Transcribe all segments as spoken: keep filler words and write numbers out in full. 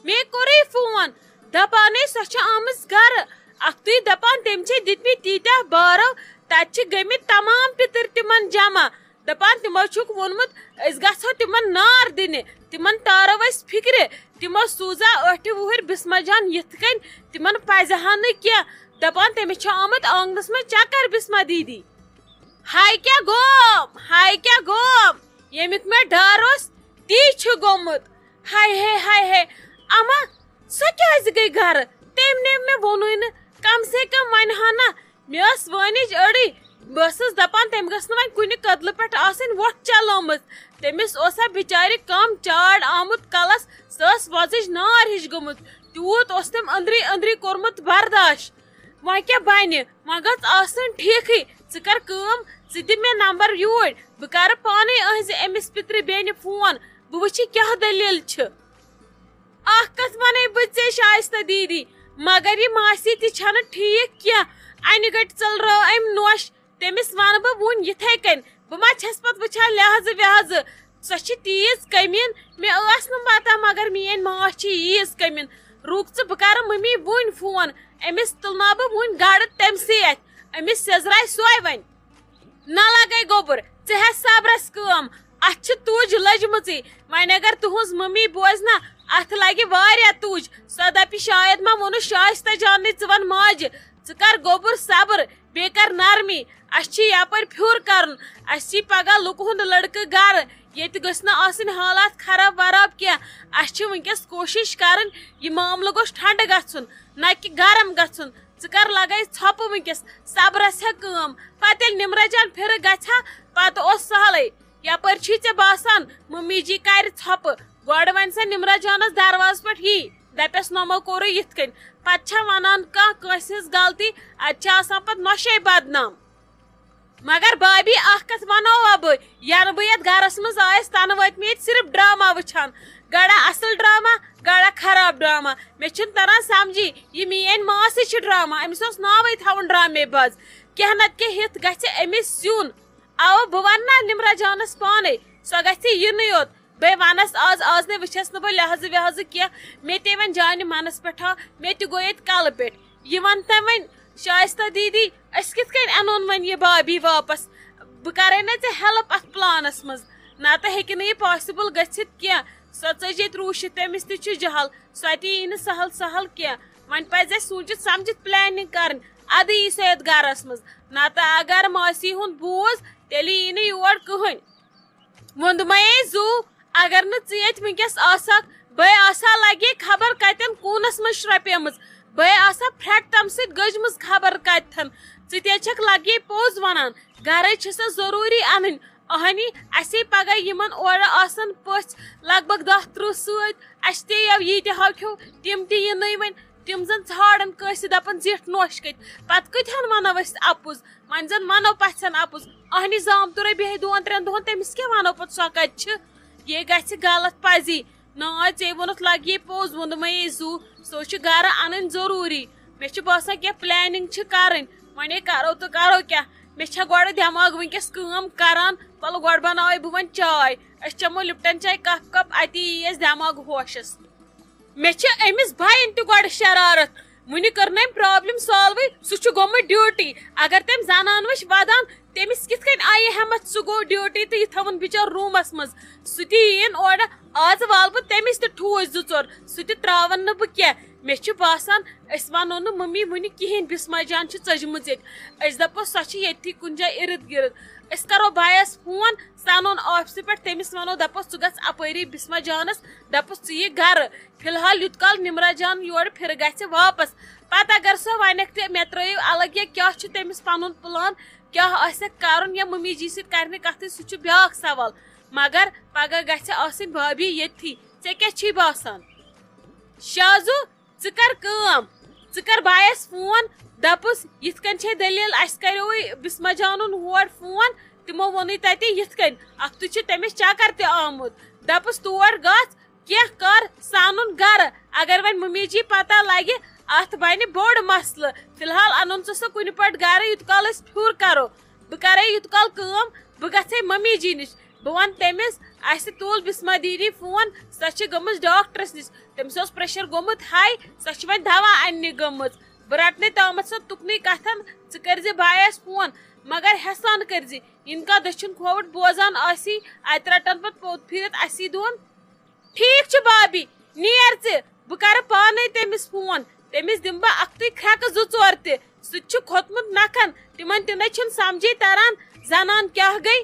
مےٚ کوٚرُے فون، دپانے سۄ چھےٚ آمٕژ گرٕ۔ اکھتُے دپان تٔمۍ چھے دِتمٕتۍ تیٖتیٛاہ بارو، تتہِ چھِ گٔمٕتۍ تمام پِتٕر تِمن جمع۔ دپان تِمو چھُکھ ووٚنمُت أسۍ گژھو تِمن نار دِنہِ، تِمن تارو أسۍ فِکرِ۔ تِمو سوٗزا ٲٹھِ وُہٕرۍ بسمہ جان یِتھ کٔنۍ تِمن پزِ ہا نہٕ کینٛہہ۔ دپان تٔمِس چھُ آمُت آنگنس منٛز چکر بسمہ دیدی۔ ہاے کیٛاہ گوم، ہاے کیٛاہ گوم، ییٚمیُک مےٚ ڈر اوس تی چھُ گوٚمُت۔ ہاے ہے، ہاے ہے، اما سۄ کیٛازِ گٔے گرٕ؟ تٔمۍ نے مےٚ ووٚنُے نہٕ، کم سے کم ونہِ ہا نہ۔ مےٚ ٲس وٲنِج أڑٕے، بہٕ ٲسٕس دپان تٔمۍ گٔژھ نہٕ وۄنۍ کُنہِ کٔدلہٕ پٮ۪ٹھ آسٕنۍ وۄٹھ چلٲومٕژ۔ تٔمِس اوس ہا بِچارِ کم چاڑ آمُت کلس، سۄ ٲس وۄزٕج نار ہِش گٔمٕژ۔ تیوٗت اوس تٔمۍ أنٛدری أنٛدری کوٚرمُت برداش۔ وۄنۍ کیٛاہ بنہِ؟ وۄنۍ گٔژھ آسٕنۍ ٹھیٖکھٕے۔ ژٕ کر کٲم، ژٕ دِ مےٚ نمبر یوٗرۍ، بہٕ کرٕ پانے أہنٛزِ أمِس پِترِ بیٚنہِ فون، بہٕ وٕچھِ کیٛاہ دٔلیٖل چھِ۔ اکھ کتھ ونے بہٕ ژےٚ شایستہ دیدی، مگر یہِ ماسی تہِ چھنہٕ ٹھیٖک کینٛہہ۔ انہِ گٹہِ ژٔلرٲو أمۍ نوش۔ تٔمِس ونہٕ بہٕ وُنۍ یِتھے کٔنۍ، بہٕ ما چھس پتہٕ وٕچھان لحاظہٕ وحاظہٕ۔ سۄ چھِ تیٖژ کٔمیٖن، مےٚ ٲس نہٕ پتہ مگر میٲنۍ ماس چھِ ییٖژ کٔمیٖن۔ رُک ژٕ، بہٕ کرٕ مٔمی وُنۍ فون، أمِس تُلناو بہٕ وُنۍ گڑٕ تٔمسٕے اتھِ، أمِس سیٚزراے سۄے وۄنۍ۔ نہ لگے گوٚبُر، ژٕ ہیٚس صبرس کٲم، اتھ چھِ تُج لٔجمٕژٕے۔ وۄنۍ اگر تُہنٛز مٔمی بوزِ نا، اتھ لگہِ واریاہ تُج۔ سۄ دپہِ شاید ما ووٚنُس شایستہ جاننٕے ژٕ ون ماجہِ۔ ژٕ کر گوٚبُر صبر، بیٚیہِ کر نرمی۔ اسہِ چھِ یپٲرۍ پھیُر کرُن، اسہِ یی پگاہ لُکہٕ ہُنٛد لڑکہٕ گرٕ۔ ییٚتہِ گٔژھۍ نہٕ آسٕنۍ حالات خراب وراب کینٛہہ۔ اسہِ چھِ وٕنکیٚس کوٗشش کرٕنۍ، یہِ معاملہٕ گوٚژھ ٹھنڈٕ گژھُن، نہ کہِ گرم گژھُن۔ ژٕ کر لگے ژھۄپہٕ وٕنکیٚس، صبرس ہیٚہ کٲم۔ پتہٕ ییٚلہِ نمرہ جان پھرٕ گژھِ ہا، پتہٕ اوس سہلٕے۔ یپٲرۍ چھُے ژےٚ باسان ممی جی کرِ ژھۄپہٕ؟ گۄڈٕ ونہِ سا نمرہ جانس دروازٕ پٮ۪ٹھ یی، دپٮ۪س نۄمو کوٚرُے یِتھ کٔنۍ۔ پتہٕ چھا ونان کانٛہہ کٲنٛسہِ ہٕنٛز غلطی؟ اتہِ چھِ آسان پتہٕ نۄشے بدنام۔ مگر بھابھی، اکھ کتھ ونوا بہٕ، ینہٕ بہٕ یتھ گرس منٛز آیس، تنہٕ وٲتۍ مےٚ ییٚتہِ صرف ڈرامہ وٕچھان۔ گڑا اصل ڈرامہ، گڑا خراب ڈرامہ۔ مےٚ چھُنہٕ تران سمجھی، یہِ میٲنۍ ماسٕے چھِ ڈرامہ، أمِس اوس ناوٕے تھاوُن ڈرامے باز۔ کینٛہہ نتہٕ کینٛہہ ہیٚتھ گژھِ أمِس سیُن۔ اوا، بہٕ ونہٕ نا نمرہ جانس پانے، سۄ گژھِ یِنٕے یوت۔ بے ونس آز، آز نے وٕچھس نہٕ بہٕ لحاظہٕ وحاظہٕ کینٛہہ۔ مےٚ تہِ وۄنۍ جانہِ منس پٮ۪ٹھ آو، مےٚ تہِ گوٚو ییٚتہِ کلہٕ پٮ۪ٹھ۔ یہِ ون تہٕ وۄنۍ شایستہ دیدی، أسۍ کِتھ کٔنۍ انون وۄنۍ یہِ بھابھی واپس؟ بہٕ کرے نہ ژےٚ ہیلپ اتھ پلانس منٛز، نتہٕ ہیٚکہِ نہٕ یہِ پاسبل گٔژھِتھ کینٛہہ۔ سۄ ژٔج ییٚتہِ روٗشِتھ، تٔمِس تہِ چھُ جہل، سۄ تہِ یی نہٕ سہل سہل کینٛہہ۔ وۄنۍ پزِ اسہِ سوٗنچِتھ سمجھِتھ پلاننگ کرٕنۍ، ادٕ یی سۄ یتھ گرس منٛز۔ نتہٕ اگر ماسی ہُنٛد بوٗز، تیٚلہِ یی نہٕ یور کٕہٕنۍ۔ ووٚندمَے زُو، اگر نہٕ ژٕ ییٚتہِ وٕنکیٚس آسکھ، بے آسہٕ ہا لگے خبر کتٮ۪ن کوٗنس منٛز شرۄپیمٕژ، بے آسہٕ ہا پھرٛٹھ تمہِ سۭتۍ گٔجمٕژ خبر کتٮ۪تھن۔ ژٕ تہِ چھکھ لگے پوٚز ونان، گرے چھِ سۄ ضروٗری انٕنۍ۔ اہنی، اسے پگاہ یِمن اورٕ آسن پٔژھۍ لگ بگ دہ ترٕٛہ سۭتۍ، اسہِ تہِ یِیو ییٖتیٛاہ ہاو کھیو، تِم تہِ یِنٕے وۄنۍ۔ تِم زن ژھانڈن کٲنٛسہِ دپان زِٹھ نوش کتہِ، پتہٕ کۭتہن ونو أسۍ اپُز؟ وۄنۍ زن ونو پژھٮ۪ن اپُز، اہنہِ زامتُرے بیٚہہِ دۄن ترٛٮ۪ن دۄہن، تٔمِس کیٛاہ ونو پتہٕ سۄ کتہِ چھِ؟ یے گژھِ غلط پزی۔ نا، ژےٚ ووٚنُتھ لگہِ یے پوٚز، ووٚنمَے یے زُو، سُہ چھُ گرٕ انٕنۍ ضروٗری۔ مےٚ چھُ باسان کینٛہہ پلاننگ چھِ کرٕنۍ، وۄنۍ ہے کرو تہٕ کرو کیٛاہ؟ مےٚ چھا گۄڈٕ دٮ۪ماغ وٕنکیٚس کٲم کران؟ وَلہٕ گۄڈٕ بناوے بہٕ وۄنۍ چاے، أسۍ چٮ۪مو لپٹن چاے کپ کپ، اتی یی اَسہِ دٮ۪ماغ ہوشس۔ مےٚ چھِ أمِس بھاین تہِ گۄڈٕ شرارت۔ وُنہِ کٔر نہٕ أمۍ problem solveٕے، سُہ چھُ گوٚمُت duty۔ اگر تٔمۍ زنان وٕچھ ودان، تٔمِس کِتھ کٔنۍ آیہِ ہٮ۪متھ؟ سُہ گوٚو duty تہٕ یہِ تھاوُن بِچور روٗمس منٛز۔ سُہ تہِ یِیِن اورٕ۔ آز والہٕ بہٕ تٔمِس تہِ ٹھوٗسۍ زٕ ژور، سُہ تہِ ترٛاون نہٕ بہٕ کینٛہہ۔ مےٚ چھُ باسان، أسۍ ونو نہٕ ممی وُنہِ کِہیٖنۍ، بسمہ جان چھِ ژٔجمٕژ ییٚتہِ۔ أسۍ دپو سۄ چھِ ییٚتھی کُنہِ جایہِ اِرد گِرد۔ أسۍ کرو بھایس فون، سُہ انون آفسہٕ پٮ۪ٹھ، تٔمِس ونو، دپوس، ژٕ گژھ اپٲری بسمہ جانس، دپوس، ژٕ یہِ گرٕ۔ فی الحال یوٗت کال نمرہ جان یورٕ پھِرٕ گژھِ واپس۔ پتہٕ اگر سۄ ونٮ۪کھ تہِ، مےٚ ترٲیِو الگ، یا کیٛاہ چھُ تٔمِس پنُن plan، کیٛاہ آسٮ۪کھ کرُن، یا ممی جی سۭتۍ کرِ نہٕ کتھٕے، سُہ چھُ بیٛاکھ سوال۔ مگر پگاہ گژھِ آسٕنۍ بھابھی ییٚتھی۔ ژےٚ کیٛاہ چھی باسان؟ شازو، ژٕ کر کٲم، ژٕ کر بایس فون، دپُس، یِتھ کٔنۍ چھے دٔلیٖل، اسہِ کریووُے بسمہ جانُن ہور فون، تِمو ووٚنُے تتہِ یِتھ کٔنۍ، اکھتُے چھُ تٔمِس چکر تہِ آمُت۔ دپُس، تور گژھ، کینٛہہ کر، سُہ انُن گرٕ۔ اگر وۄنۍ ممی جی پتہ لگہِ، اتھ بنہِ بوٚڑ مسلہٕ۔ فی الحال انُن ژٕ سُہ کُنہِ پٲٹھۍ گرٕ، یوٗت کال أسۍ پھیُر کرو۔ بہٕ کرے یوٗت کال کٲم، بہٕ گژھے ممی جی نِش۔ بہٕ وَنہٕ تٔمِس، اَسہِ تُل بسمہ دیٖدی فون، سۄ چھِ گٔمٕژ ڈاکٹرَس نِش، تٔمِس اوس پریشر گوٚمُت ہاے، سۄ چھِ وۄنۍ دوا اَننہِ گٔمٕژ۔ بہٕ رَٹنَے تامَتھ سۄ تُکنُے کَتھَن، ژٕ کٔرۍزِ بایَس فون، مگر ہٮ۪سان کٔرۍزِ، یِنہٕ کانٛہہ دٔچھُن کھووُر بوزان آسی، اَتہِ رَٹَن پَتہٕ پوٚت پھیٖرِتھ اَسی دۄن۔ ٹھیٖک چھُ بابی، نیر ژٕ، بہٕ کَرٕ پانَے تٔمِس فون، تٔمِس دِمہٕ بہٕ اَکھتُے کھرٛٮ۪کہٕ زٕ ژور تہِ، سُہ تہِ چھُ کھوٚتمُت نَکھَن، تِمَن تہِ نَے چھُنہٕ سَمجھے تَران زَنان کیٛاہ گٔے۔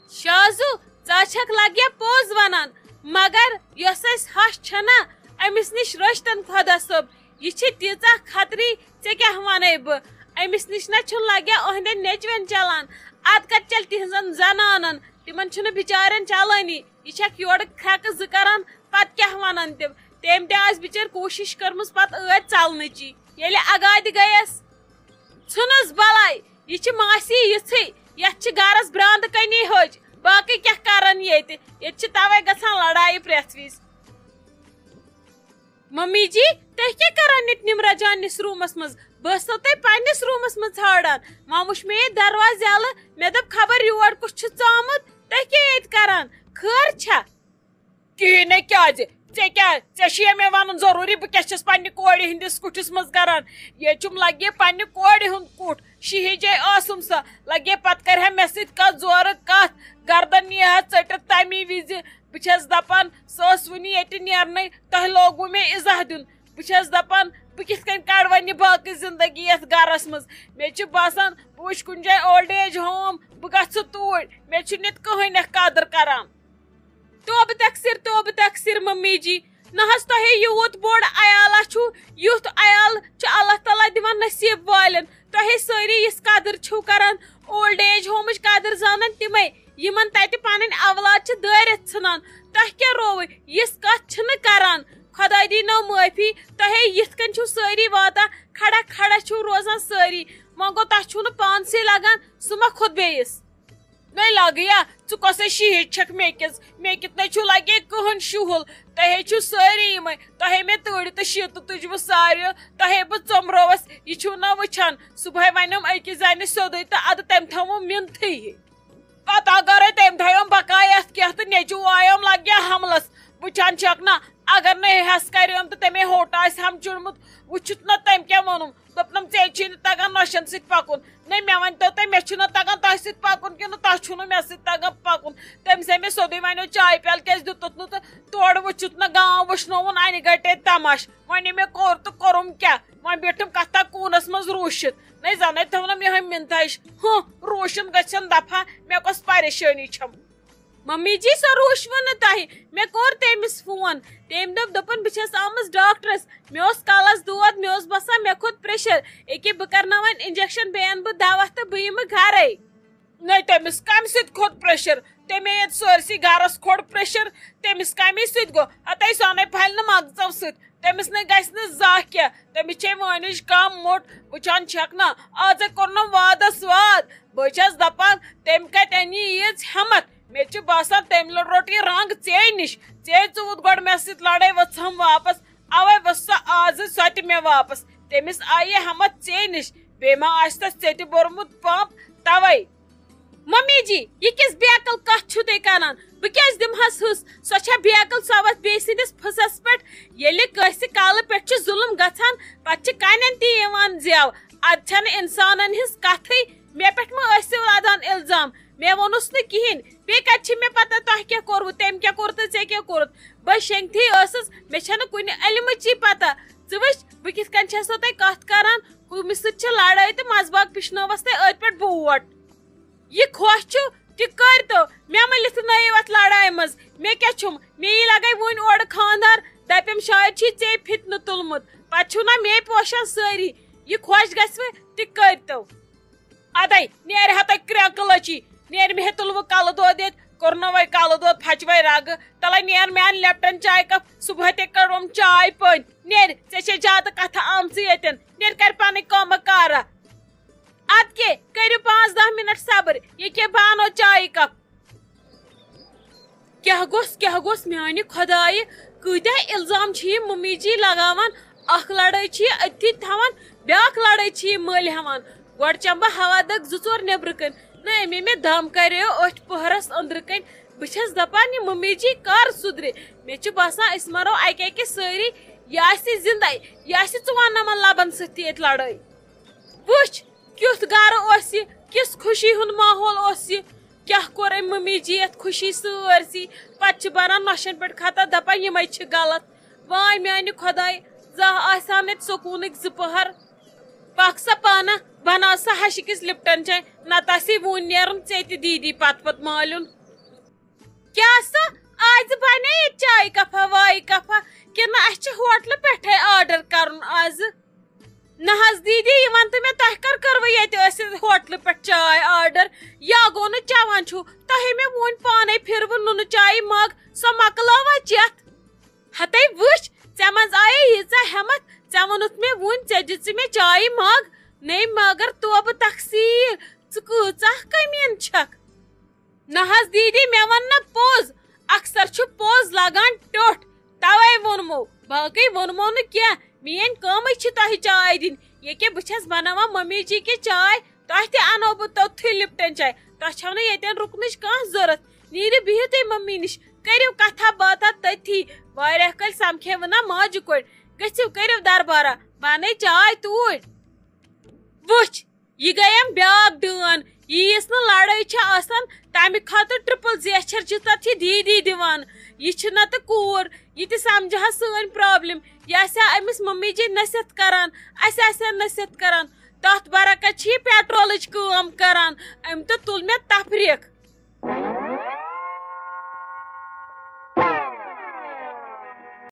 شازو، ژٕ چھکھ لگیا پوٚز ونان، مگر یۄس اسہِ ہش چھنا، أمِس نِش رٔچھتن خۄدا صٲب، یہِ چھِ تیٖژاہ خطری، ژےٚ کیٛاہ ونے بہٕ؟ أمِس نِش نہ چھُنہٕ لگیا أہنٛدٮ۪ن نیٚچوٮ۪ن چلان، ادٕ کتہِ چلہِ تِہنٛزن زنانن؟ تِمن چھُنہٕ بِچارٮ۪ن چلٲنی۔ یہِ چھکھ یورٕ کھرٛٮ۪کہٕ زٕ کران، پتہٕ کیٛاہ ونن تِم؟ تٔمۍ تہِ آسہِ بِچٲرۍ کوٗشِش کٔرمٕژ پتہٕ ٲدۍ ژلنٕچی۔ ییٚلہِ اگادِ گٔیَس، ژھٕنُس بلاے، یہِ چھِ ماسی یِژھٕے، یتھ چھِ گرس براندٕ کنی ۂج، باقٕے کیٛاہ کرن ییٚتہِ؟ ییٚتہِ چھِ توے گژھان لڑایہِ پرٛٮ۪تھ وِزِ۔ ممی جی، تُہۍ کیٛاہ کران ییٚتہِ نمرہ جانِس روٗمس منٛز؟ بہٕ ٲسو تۄہہِ پننِس روٗمس منٛز ژھانڈان، وۄنۍ وُچھ مےٚ ییٚتہِ دروازٕ یلہٕ، مےٚ دوٚپ خبر یور کُس چھُ ژامُت، تُہۍ کیٛاہ ییٚتہِ کران؟ خٲر چھا؟ کِہیٖنۍ نہٕ، کیٛازِ؟ ژےٚ کیٛاہ، ژےٚ چھُیا مےٚ وَنُن ضروٗری بہٕ کیٛاہ چھَس پننہِ کورِ ہٕنٛدِس کُٹھِس منٛز کران؟ ییٚتہِ چھُم لگے پننہِ کورِ ہُنٛد کُٹھ، شِہِجے ٲسٕم سۄ، لگے پتہٕ کرِ ہا مےٚ سۭتۍ کتھ زورٕ کتھ، گردن نی ہا ژٔٹِتھ تمی وِزِ۔ بہٕ چھَس دپان سۄ ٲس وُنہِ ییٚتہِ نیرنَے، تۄہہِ لوگوُ مےٚ اِزاہ دیُن۔ بہٕ چھَس دپان بہٕ کِتھ کٔنۍ کڑٕ وۄنۍ یہِ باقٕے زندگی یتھ گرس منٛز؟ مےٚ چھُ باسان بہٕ وٕچھِ کُنہِ جایہِ old age home، بہٕ گژھٕ توٗرۍ، مےٚ چھُنہٕ ییٚتہِ کٕہٕنۍ اکھ قدر کران۔ توبہٕ تقصیر، توبہٕ تقصیر ممی جی، نہ حظ تۄہے یوٗت بوٚڑ عیالا چھُو، یُتھ عیال چھُ اللہ تعالیٰ دِوان نصیٖب والٮ۪ن۔ تۄہے سٲری یِژھ قدٕر چھِو کران، old age homeٕچ قدٕر زانن تِمے، یِمن تتہِ پنٕنۍ اولاد چھِ دٲرِتھ ژھٕنان۔ تۄہہِ کیٛاہ رووٕ؟ یِژھ کتھ چھِنہٕ کران۔ خۄداے دی نو معٲفی، تۄہے یِتھ کٔنۍ چھِو سٲری واتان، کھڑا کھڑا چھِو روزان سٲری۔ وۄنۍ گوٚو تۄہہِ چھُو نہٕ پانسٕے لگان، سُہ ما کھوٚت بیٚیِس؟ نٔے لاگیا، ژٕ کۄسے شیٖٹ چھکھ مےٚ کِژ؟ مےٚ کِتھ نَے چھُ لگے کٕہٕنۍ شُہُل۔ تۄہے چھِو سٲری یِمے، تۄہے مےٚ تۭرِ تہٕ شیٖتہٕ تُجوٕ ساروِیو، تۄہے بہٕ ژۄمرووس، یہِ چھِو نہ وٕچھان۔ صُبحٲے ونیوم أکِس زنہِ سیوٚدُے تہٕ ادٕ تٔمۍ تھٲوٕم مِنتھٕے۔ پتہٕ اگرے تٔمۍ تھٲوِم بقایت کینٛہہ تہٕ نیٚچوٗ آیوم لگیا حملس۔ وٕچھان چھکھ نہ، اگر نہٕ ہٮ۪س کریوم تہٕ تٔمۍ ہوٚٹ آسہِ ہم چُنمُت، وٕچھُتھ نہ تٔمۍ کیٛاہ ووٚنُم؟ دوٚپنم، "ژےٚ چھُے نہٕ تگان نۄشن سۭتۍ پکُن۔" نہ، مےٚ ؤنۍ تو تُہۍ، مےٚ چھُنہ تگان تۄہہِ سۭتۍ پکُن کِنہٕ تۄہہِ چھُنہٕ مےٚ سۭتۍ تگان پکُن؟ تٔمۍ زے مےٚ سیوٚدُے ونیو، "چایہِ پیالہٕ کیازِ دیُتُتھ نہٕ تہٕ تورٕ وٕچھُتھ نہ گام وٕچھنووُن انہِ گٹے تماش؟" وۄنۍ مےٚ کوٚر تہٕ کوٚرُم کیٛاہ؟ وۄنۍ بیٖٹھٕم کتھا کوٗنس منٛز روٗشِتھ۔ نہ زنے تھاونم یِہے مِنتھا ہِش۔ ہُہ، روٗشِن گژھن دفا، مےٚ کۄس پریشٲنی چھم؟ ممی جی، سۄ روٗشوٕ نہٕ تۄہہِ۔ مےٚ کوٚر تٔمِس فون۔ تٔمۍ دوٚپ، دوٚپُن، "بہٕ چھَس آمٕژ ڈاکٹرَس۔ مےٚ اوس کَلَس دود، مےٚ اوس باسان مےٚ کھوٚت پریشر۔ أکے بہٕ کرناوَن انجیکشن، بیٚیہِ اَنہٕ بہٕ دوا تہٕ بہٕ یِمہٕ گرے۔" نَے، تٔمِس کَمہِ سۭتۍ کھوٚت پریشر؟ تٔمۍ ییٚتہِ سٲرسٕے گرس کھوٚت پریشر، تٔمِس کَمہِ سۭتۍ گوٚو؟ ہتے سۄ نَے پھلہِ نہٕ مغزو سۭتۍ۔ تٔمِس نَے گژھِ نہٕ زانٛہہ کینٛہہ۔ تٔمِس چھے وٲنِج کم موٚٹ۔ وٕچھان چھکھ نا، آزے کوٚرنم وادس واد۔ بہٕ چھَس دپان، تٔمۍ کتہِ اَنہِ یہِ ییٖژ ہٮ۪متھ؟ مےٚ چھُ باسان، تٔمۍ لوٚڑ روٚٹ یہِ رنگ ژے نِش۔ ژے ژوٗت گۄڈٕ مےٚ سۭتۍ لڑٲے، ؤژھٕم واپس۔ اوے ؤژھ سۄ آزٕ سۄ تہِ مےٚ واپس۔ تٔمِس آیہِ یہِ ہٮ۪متھ ژے نِش۔ بیٚیہِ ما آسہِ تس ژےٚ تہِ بوٚرمُت پمپ؟ توے۔ ممی جی، یہِ کِژھ بیقل کتھ چھِو تُہۍ کران؟ بہٕ کیازِ دِمہٕ ہس ہٕس؟ سۄ چھےٚ بیقل، سۄ وتھِ بیٚیہِ سٕنٛدِس پھٕسس پٮ۪ٹھ۔ ییٚلہِ کٲنٛسہِ کالہٕ پٮ۪ٹھ چھُ ظُلُم گژھان، پتہٕ چھِ کنٮ۪ن تہِ یِوان زٮ۪و۔ ادٕ چھنہٕ انسانن ہٕنٛز کتھٕے۔ مےٚ پٮ۪ٹھ مہ ٲسِو لاگان الزام؟ مےٚ ووٚنُس نہٕ کِہیٖنۍ۔ بیٚیہِ کتہِ چھِ مےٚ پتہ تۄہہِ کیٛاہ کوٚروٕ، تٔمۍ کیٛاہ کوٚر تہٕ ژےٚ کیٛاہ کوٚرُتھ؟ بہٕ شٮ۪نگتھٕے ٲسٕس، مےٚ چھنہٕ کُنہِ علمٕچی پتہ۔ ژٕ وٕچھ، بہٕ کِتھ کٔنۍ چھسو تۄہہِ کتھ کران، کٔمِس سۭتۍ چھِ لڑٲے تہٕ منٛزباگ پشنٲوس تۄہہِ أتھۍ پٮ۪ٹھ بوٹ۔ یہِ خۄش چھُ، تہِ کٔرۍتو۔ مےٚ مہ لِتھنٲیِو اَتھ لڑایہِ منٛز۔ مےٚ کیٛاہ چھُم؟ مےٚ یی لگے وُنہِ اورٕ خانٛدار، دَپٮ۪م شاید چھُے ژےٚ فتنہٕ تُلمُت۔ پتہٕ چھِو نا مے پوشان سٲری۔ یہِ خۄش گژھِ وٕ، تہِ کٔرۍتو۔ ادے، نیرِ ہا تۄہہِ کرٛٮ۪کہٕ لٔچی۔ نیرِ مےٚ ہے تُلوٕ کلہٕ دود ییٚتہِ، کوٚرنوے کلہٕ دود، پھچوے رگہٕ۔ تلے نیر مےٚ اَن لیپٹن چاے کپ، صبحٲے تے کڑوم چاے پٔنۍ۔ نیرِ، ژےٚ چھے زیادٕ کتھٕ آمژٕ ییٚتٮ۪ن۔ نیرِ، کر پنٕنۍ کٲمہ کارا۔ ادٕ کیٛاہ، کٔرِو پانٛژھ دَہ منٹ صبر، ییٚکیٛاہ بہٕ اَنو چایہِ کپ۔ کیٛاہ گوٚژھ، کیٛاہ گوٚژھ میانہِ خۄدایہِ، کۭتیٛاہ الزام چھِ یہِ ممی جی لگاوان۔ اکھ لڑٲے چھِ یہِ أتھی تھاوان، بیٛاکھ لڑٲے چھِ یہِ مٔلۍ ہٮ۪وان۔ گۄڈٕ چمہٕ بہٕ ہوا دٔگ زٕ ژور نیبرٕ کَنۍ، نہ، أمۍ مےٚ دم کریو أتھۍ پٔہرس أنٛدرٕ کنۍ۔ بہٕ چھَس دپان، یہِ ممی جی کر سُدرِ؟ مےٚ چھُ باسان، أسۍ مرو اکہِ اکہِ سٲری۔ یہِ آسہِ زندے، یہِ آسہِ ژُوَنَمَن لبن سۭتۍ تہِ ییٚتہِ لڑٲے۔ وٕچھ، کیُتھ گرٕ اوس یہِ، کِژھ خوشی ہُنٛد ماحول اوس یہِ۔ کیٛاہ کوٚر أمۍ ممی جی یتھ خوشی سٲرسٕے؟ پتہٕ چھِ بنان نۄشن پٮ۪ٹھ خطا، دپان، یِمے چھِ غلط۔ واے میانہِ خۄدایہِ، زانٛہہ آسہِ ہا نہٕ ییٚتہِ سکوٗنٕکۍ زٕ پٔہر۔ پکھ سا پانہ، بناو سا ہشہِ کِس لپٹن چاے، نتہٕ آسی وُنۍ نیرُن ژےٚ تہِ دیٖدی پتہٕ پتہٕ مالیُن۔ کیٛاہ سا، آز بنے ییٚتہِ چایہِ کپھا وایہِ کپھا، کِنہٕ اسہِ چھِ ہوٹلہٕ پٮ۪ٹھے آرڈر کرُن آزٕ؟ نہ حظ دیٖدی، یہِ وَن تہٕ مےٚ، تۄہہِ کر کٔروٕ ییٚتہِ ٲسِتھ ہوٹلہٕ پٮ۪ٹھ چاے آرڈر؟ یا گوٚو نہٕ چٮ۪وان چھُو؟ تۄہے مےٚ ووٚن پانے پھِروٕ نُنہٕ چایہِ مگ، سۄ مۄکلٲوا چٮ۪تھ؟ ہتے وٕچھ، ژےٚ منٛز آیے ییٖژاہ ہٮ۪متھ، ژےٚ ووٚنُتھ مےٚ وُنۍ، ژےٚ دِژٕ مےٚ چایہِ مگ۔ نے مگر توبہٕ تقصیٖر، ژٕ کۭژاہ کٔمیٖن چھکھ۔ نہ حظ دیٖدی، مےٚ وَن نہ پوٚز، اکثر چھُ پوٚز لگان ٹیوٚٹھ، توے ووٚنمو، باقٕے ووٚنمو نہٕ کینٛہہ۔ میٲنۍ کٲمٕے چھِ تۄہہِ چاے دِنۍ۔ ییٚکیٛاہ بہٕ چھَس بناوان ممی جی کہِ چاے، تۄہہِ تہِ اَنو بہٕ توٚتھُے لِپٹن چاے۔ تۄہہِ چھَو نہٕ ییٚتٮ۪ن رُکنٕچ کانٛہہ ضوٚرَتھ۔ نیٖرِو بِہِو تُہۍ ممی نِش، کٔرِو کَتھا باتھا تٔتھی۔ واریاہ کٲلۍ سَمکھے وٕ نہ ماجہِ کورِ۔ گٔژھِو کٔرِو دربارا، بَنٲے چاے توٗرۍ۔ وٕچھ، یہِ گٔیم بیٛاکھ ڈٲن۔ یہِ یِژھ نہٕ لڑٲے چھِ آسان، تَمہِ خٲطرٕ ٹرپل زیچھر چھِ تَتھ یہِ دیٖدی دِوان۔ یہِ چھِ نہ تہٕ کوٗر، یہِ تہِ سمجھِ ہا سٲنۍ پرابلم۔ یہِ آسہِ ہا أمِس ممی جی نصیحت کران، اَسہِ آسہِ ہا نصیحت کران۔ تَتھ برعکس چھِ یہِ پیٹرولٕچ کٲم کران۔ أمۍ تہٕ تُل مےٚ تفریٖق۔